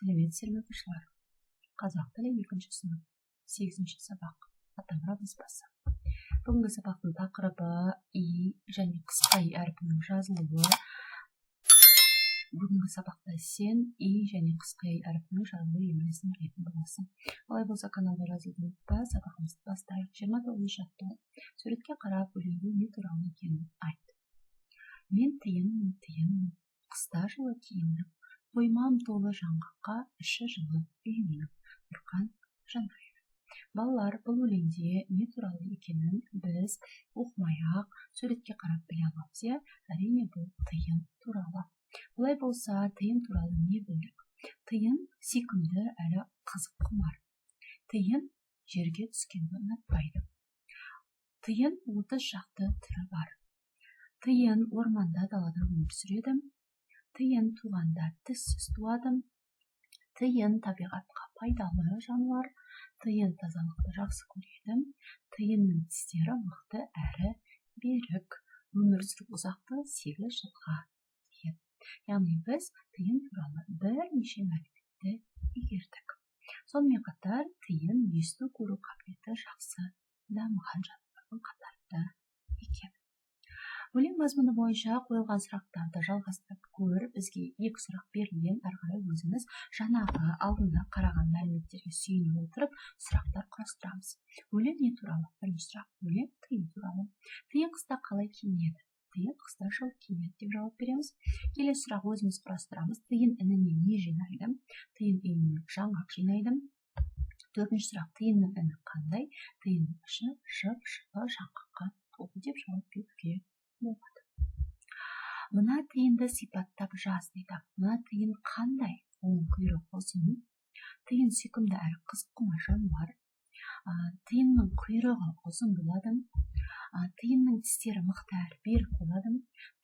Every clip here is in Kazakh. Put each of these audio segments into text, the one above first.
Сәлеметсіздер ме, оқушылар! Қазақ тілі, екінші сынып, сегізінші сабақ, «Атамұра» баспасы. Бүгінгі сабақтың тақырыбы: и және қысқа и әрпінің жазылуы. Бүгінгі сабақта сен и және қысқа и әрпінің жазылу ережесін білетін боласың. Олай болса, каналға жазылуды ұмытпа. Сабағымызды бастайық. 29-жаттығу. Суретке қарап, өлеңде не туралы екенін айт. Мен тиынмын, тиынмын, қыста жылы киініп, қоймам толы жаңғаққа, іші жылы үйімнің. Нұрқан Жанаев. Балалар, бұл өлеңде не туралы екенін біз оқымай ақ суретке қарап біле аламыз, иә? Әрине, бұл тиын туралы. Олай болса, тиын туралы не білдік? Тиын сүйкімді әрі қызыққұмар. Тиын жерге түскенді ұнатпайды. Тиын 30 шақты түрі бар. Тиын орманда, далада өмір сүреді. Тиын туғанда тіссіз туады. Тиын табиғатқа пайдалы жануар. Тиын тазалықты жақсы көреді. Тиынның тістері мықты әрі берік. Өмір сүру ұзақтығы 8 жылға дейін. Яғни біз тиын туралы бірнеше мәліметті игердік. Сонымен қатар тиын есту, көру қабілеті жақсы дамыған жануардың қатарында екен. Өлең мазмұны бойынша қойылған сұрақтарды жалғастырып көр. Бізге екі сұрақ берілген. Әрі қарай өзіміз жаңағы алдында қараған мәліметтерге сүйене отырып, сұрақтар құрастырамыз. Өлең не туралы? Бірінші сұрақ: өлең тиын туралы. Тиын қыста қалай киінеді? Тиын қыста жылы киінеді деп жауап береміз. Келесі сұрақ, өзіміз құрастырамыз. Тиын ініне не жинайды? Тиын ініне жаңғақ жинайды. Төртінші сұрақ: тиынның іні қандай? Тиынның іші жып жылы жаңғаққа толы деп жауап беруге болады. Мына тиынды сипаттап жаз дейді. Мына тиын қандай? Оның құйрығы ұзын. Тиын сүйкімді әрі қызыққұмар жануар. Тиынның құйрығы ұзын болады. Тиынның тістері мықты әрі берік болады.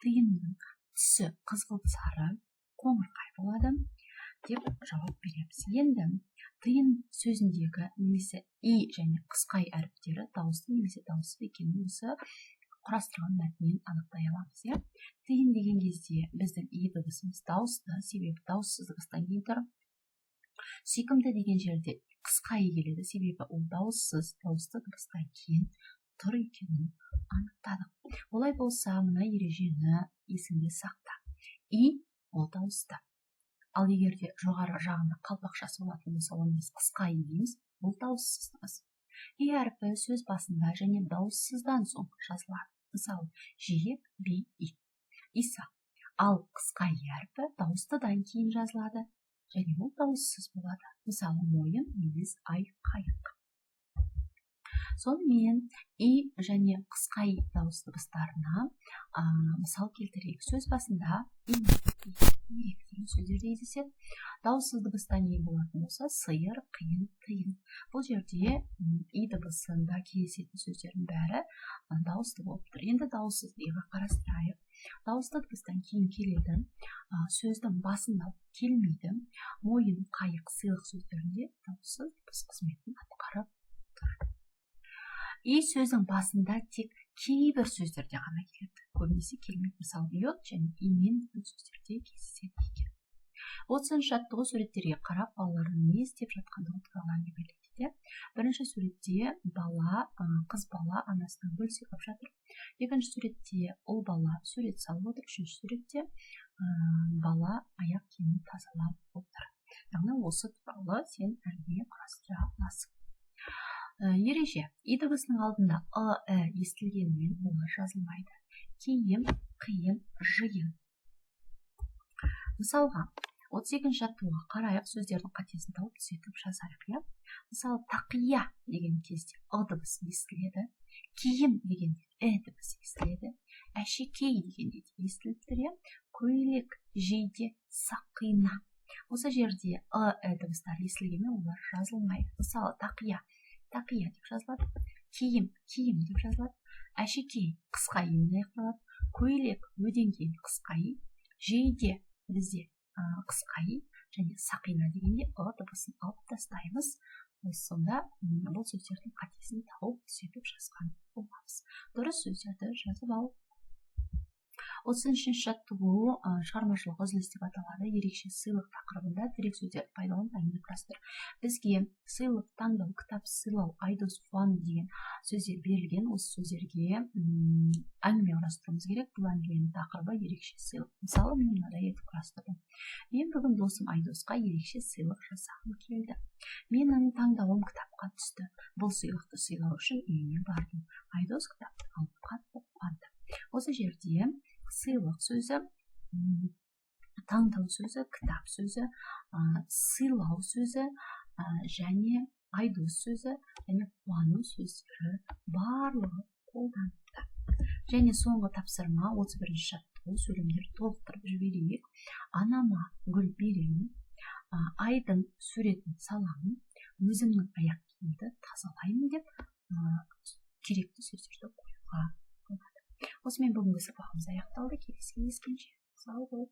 Тиынның түсі қызғылт сары, қоңырқай болады деп жауап береміз. Енді тиын сөзіндегі немесе и және қысқа и әріптері дауысты немесе дауыссыз екенін осы құрастырған мәтіннен анықтай аламыз, иә? Тиын деген кезде біздің и дыбысымыз дауысты, себебі дауыссыз дыбыстан кейін тұр. Сүйкімді деген жерде қысқа и келеді, себебі ол дауыссыз дауысты дыбыстан кейін тұр екенін анықтадық. Олай болса, мына ережені есіңде сақта: и ол дауысты, ал егер де жоғары жағында қалпақшасы болатын болса, оны біз қысқа и дейміз, ол дауыссыз дыбыс. И әрпі сөз басында және дауыссыздан соң жазылады. Мысалы, жиек, би, ит, Иса. Ал қысқа и әрпі дауыстыдан кейін жазылады және ол дауыссыз болады. Мысалы, мойын, мүйіз, ай, қайық. Сонымен, и және қысқа и дауыс дыбыстарына мысал келтірейік. Сөз басында деген сөздер кездеседі. Дауыссыз дыбыстан кейін болатын болса, сиыр, қиын, тиын. Бұл жерде и дыбысында кездесетін сөздердің бәрі дауысты болып тұр. Енді дауыссыз иға қарастырайық. Дауысты дыбыстан кейін келеді, сөздің басында келмейді. Мойын, қайық, сыйлық сөздерінде дауыссыз дыбыс қызметін атқарып тұр. И сөздің басында тек кейбір сөздерде ғана келеді, көбінесе келмейді. Мысалы, йод және имен деген сөздерде кездеседі екен. 30-жаттығу. Суреттерге қарап, балалардың не істеп жатқандығы туралы әңгімеле дейді. Бірінші суретте бала, қыз бала анасынан гүл сыйлап жатыр. Екінші суретте ұл бала сурет салып отыр. Үшінші суретте бала аяқ киімін тазалап отыр. Яғни осы туралы сен әңгіме құрастыра аласың. Ереже: и дыбысының алдында ы, і естілгенімен, олар жазылмайды: киім, қиын, жиын. Мысалға, 32-жаттығуға қарайық. Сөздердің қатесін тауып, түзетіп жазайық, иә? Мысалы, тақия деген кезде ы дыбысы естіледі, киім дегенде і дыбысы естіледі, әшекей дегенде де естіліп тұр, иә? Көйлек, жейде, сақина. Осы жерде ы, і дыбыстары естілгенмен, олар жазылмайды. Мысалы, тақия тақия деп жазылады, киім киім деп жазылады, әшекей қысқа имен аяқталады, көйлек өден кейін қысқа и, жейде бізде қысқа и және сақина дегенде ы дыбысын алып тастаймыз. Сонда бұл сөздердің қатесін тауып, түзетіп жазған боламыз. Дұрыс сөздерді жазып ал. 33-ші жаттығу шығармашылық үзіліс деп аталады. Ерекше сыйлық тақырыбында тірек сөздерді пайдаланып, әңгіме құрастыр. Бізге сыйлық, таңдау, кітап, сыйлау, Айдос, қуану деген сөздер берілген. Осы сөздерге әңгіме құрастыруымыз керек. Бұл әңгіменің тақырыбы – ерекше сыйлық. Мысалы, мен мынадай етіп құрастырдым: Мен бүгін досым Айдосқа ерекше сыйлық жасағым келді. Менің таңдауым кітапқа түсті. Бұл сыйлықты сыйлау үшін үйіне бардым. Айдос кітапты алып, қатты қуанды. Осы жерде сыйлық сөзі, таңдау сөзі, кітап сөзі, сыйлау сөзі және Айдос сөзі және қуану сөздері барлығы қолданылды. Және соңғы тапсырма, 31-ші жаттығу. Сөйлемдерді толықтырып жіберейік. Анама гүл беремін, айдың суретін саламын, өзімнің аяқ киімді тазалаймын деп керекті сөздерді қоюға болады. Осымен бүгінгі сабағымыз аяқталды. Келесі кездескенше, сау бол.